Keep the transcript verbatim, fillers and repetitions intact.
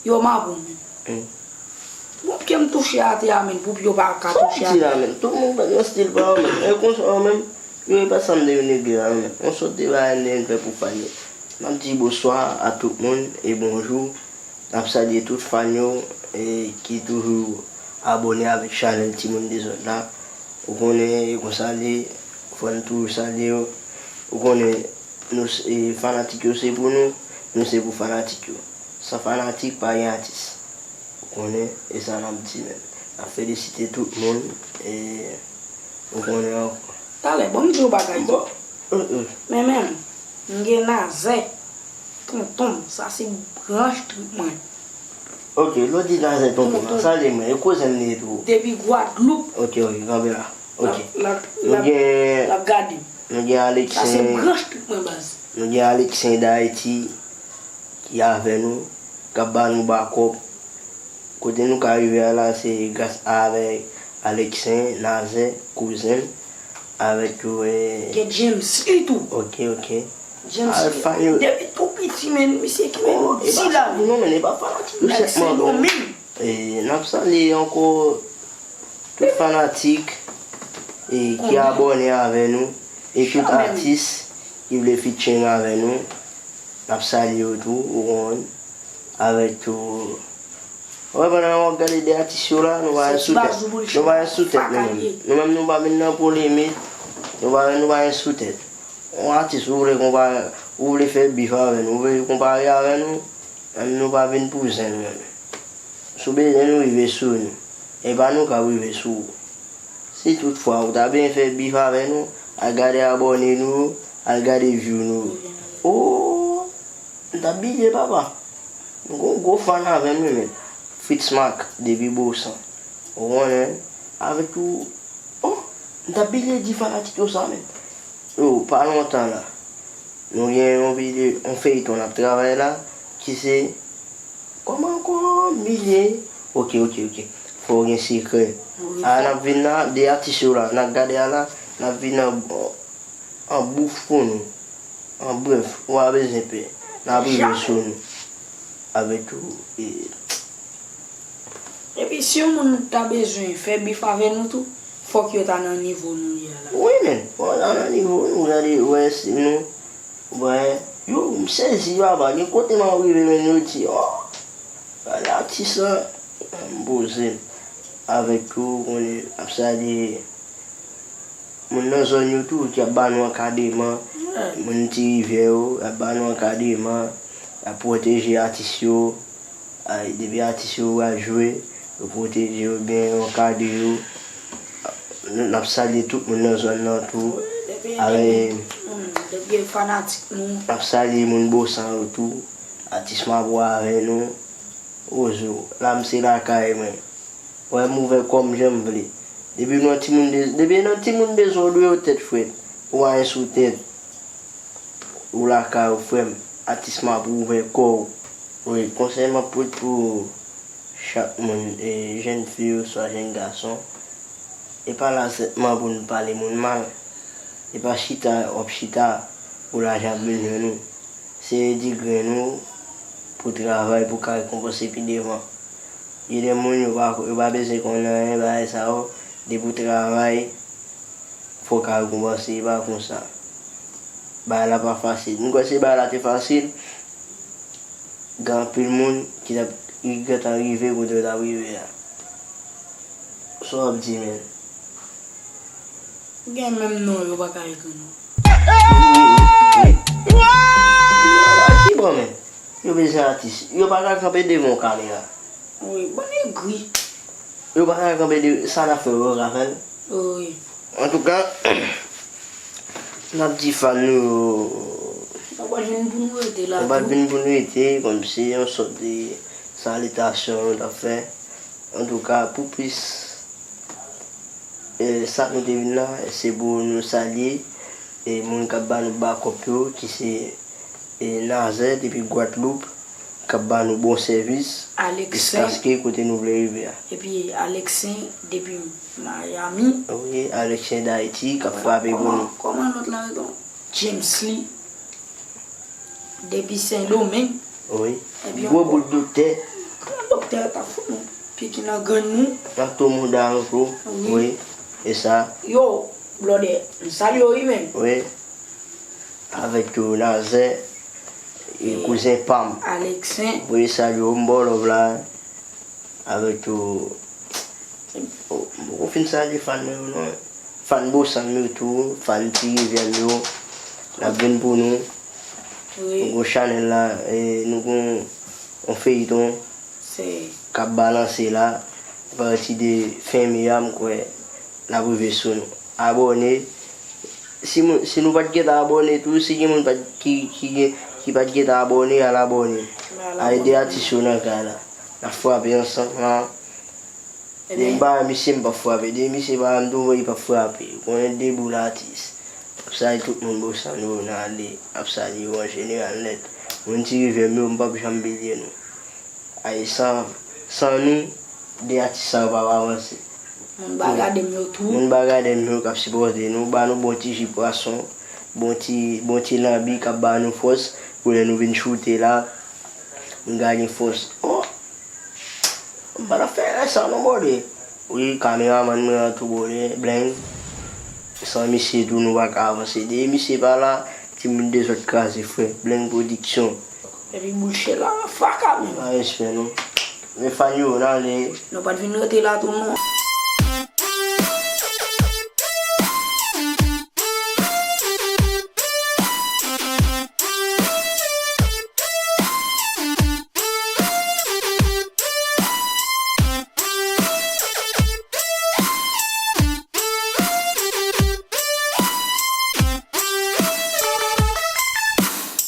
Yo mapou menm. Bon, pye m touche atè a menm, pou pye yo pa ka touche atè a. Sa w di la menm? Tout moun nan stil pa yo menm. E konsa yo menm, yo e pa sa m te vin regle la menm. On sòt de bagay m te vin fè pou fan yo. N ap di bonswa a tout moun e bonjou. N ap salye tout fan yo e ki toujou abòne avèk chanèl Timoun Dezòd la. Ou konnen e konsa l ye, fò n toujou salye yo. Ou konnen nou se, e, fanatik yo se pou nou, nou se pou fanatik yo. San fanatik pa gen atis. Ou konnen, e sa n ap di menm. N ap felisite tout moun, e ou konnen ankò. Talè, bon, m di yon bagay tou. Men menm, m gen Nazè, tonton m, sa se branch trip mwen. Ok, lè w di Nazè tonton m, salye mwen, e kouzen m li ye tou. Depi Gwadloup. Ok, ok, kanpe la. Ok. L ap, l ap, l ap gade m. Nou gen Aleksen. Sa se branch trip mwen, baz. Nou gen Aleksen Dayiti ki avè nou, k ap ba nou bakòp. Kote nou ka rive a la, se gras avèk Aleksen, Nazè, kouzen m, avèk tou, e. Gen James li tou. Ok, ok. James li. Depi tou piti, men, misye ki men di la. Non, men, e pa fanatik yo sèlman, men. E, n ap salye ankò tout fanatik, e, ki abòne avè nou, e tout atis ki vle featuring avè nou, n ap salye yo tou, ou konprann, avèk tou. Wè, pandan w ap gade de atis yo la, nou pa gen sou tèt. Nou pa gen sou tèt, nou menm. Nou menm, nou pa vin nan polemik, nou pa, nou pa gen sou tèt. Yon atis, ou vle konpare, ou vle fè bif avè nou, ou vle konpare avè nou, menm nou pa vin pou zen nou menm. Si w bezwen nou rive sou nou, e pa nou k ap rive sou ou. Si toutfwa ou ta bezwen fè bif avè nou, al gade abòne nou yo, al gade view nou yo. Oh, m t ap bliye, papa. M gon gwo fan avè m, wi, men. Fritz Mac, depi Bosan. Ou konnen, avèk tou, oh, m t ap bliye di fanatik yo sa, men. Yo, pa lontan la, nou gen yon videyo, yon feyton n ap travay la, ki se, kòman ankò, milye? Ok, ok, ok. Fò w gen sekrè. A, n ap vin la, de atis yo la, n ap gade a la, n ap vin an, an bouf pou nou. An brèf, ou pa bezwen pè. N ap rive sou nou. Avèk tou, e, Epi si yon moun ta bezwen fè bif avè nou tou, fòk yo ta nan nivo nou ye a la. Wi, men, fò yo ta nan nivo nou, gade, wè, si nou, wè, yo, m sezi, papa, gen kote m ap rive, men yo di, oh, gade atis la, m poze m. Avèk tou, konnen, ap salye moun nan zòn yo tou ki ap ba nou ankadreman, moun Ti Rivyè yo, y ap ba nou ankadreman, y ap pwoteje atis yo, ay, depi atis yo pral jwe, yo pwoteje yo byen, yo ankadre yo. N ap salye tout moun nan zòn nan tou. Depi, depi, mm, depi fanatik nou. N ap salye moun Bosan yo tou, atis Mapou avè nou. Ozo, la m se lakay mwen. Wè m ouvè kò m jan m vle. Depi nan timoun de, depi nan timoun dezòd ou ye tèt frèt. Ou pa gen sou tèt. Ou lakay ou frè m. Atis m ap ouvè kò w. Wi, konsèy m ap pote pou chak moun, e, jèn fi oswa jèn gason. E pa la sèlman pou n pale moun mal. E pa chita w ap chita pou lajan ap vin jwenn ou. Se di grenn ou pou travay pou ka rekonpanse pi devan. Gen de moun yo pa, yo pa bezwen konn anyen bagay sa yo, depi w travay, fò w ka rekonpanse, e pa konsa. Bagay la pa fasil. M kwè si bagay la te fasil, gen anpil moun ki t ap, ki gentan rive kote yo t ap rive a. Sa w ap di, men? Gen menm non, yo pa ka ekri non. Yo pa ki bon, men. Yo bezwen atis. Yo pa ka kanpe devan yon kamera. Wi, bon egri. Yo pa ka kanpe de, sa n ap fè yo, yo ka fè l. Wi. Antouka, n ap di fan nou yo. Nou pa t vin pou nou rete la tou. Nou pa t vin pou nou rete, kòmsi yon sòt de salitasyon nou t ap fè. Antouka, pou plis, e, sa k nou te vin la, se pou nou salye, e, moun k ap ba nou bakòp yo, ki se, e, Nazè depi Gwadloup, k ap ba nou bon sèvis, jiskaske kote nou vle rive a. Epi Aleksen depi Miami. Wi, Aleksen Dayiti, k ap frape pou nou. Kòman, kòman lòt la rele? James Lee. Depi Sendomeng. Wi. Epi gwo bout doktè. Doktè ta fout nou piki nan grenn nou. Nan tou mouda nou tou. Wi. Wi. E sa. Yo, blòdè, m salye w wi menm. Wi. Avèk tou Nazè, e kouzen pa m. Aleksen. Voye salye w, m ba w love la. Avèk tou, m poko fin salye fan mwen yo non. Fan Bosanm yo tou, fan Ti Rivyè m yo. N ap vin pou nou. Wi. Nou gon chanèl la, e, nou gon yon feyton k ap balanse la. Apati de fen me a, m kwè l ap rive sou nou. Abòne. Si moun, si nou pa t gentan abòne tou, si gen moun pa t, ki, ki, gen, ki pa t gentan abòne, al abòne. Al ede atis yo nan kay la. N ap frape ansanm la. Depi m pa wè misye, m p ap frape. Depi misye pa wè m tou, m pa frape. Ou konnen de boul atis. Ap salye tout moun Bosanm yo nan ale. Ap salye yo an jeneral nèt. Moun Ti Rivyè m yo, m p ap janm bliye nou. Ay, san, san nou, de atis sa yo p ap avanse. Moun Bagade m yo tou. Moun Bagade m yo k ap sipòte nou, ba nou bon ti ji pwason, bon ti, bon ti lanbi k ap ba nou fòs pou lè nou vin choute la, nou ka gen fòs. Oh! M pa t ap fè erè sa non, brother. Wi, kameramann mwen an tou, brother, Bleng. San misye tou, nou pa ka avanse. Depi misye pa la, timoun dezòd kraze, frè. Bleng Production. Epi boul chè la, la faka menm. Pa respè non. Men fan yo, n ale. Nou pa t vin rete la tou non.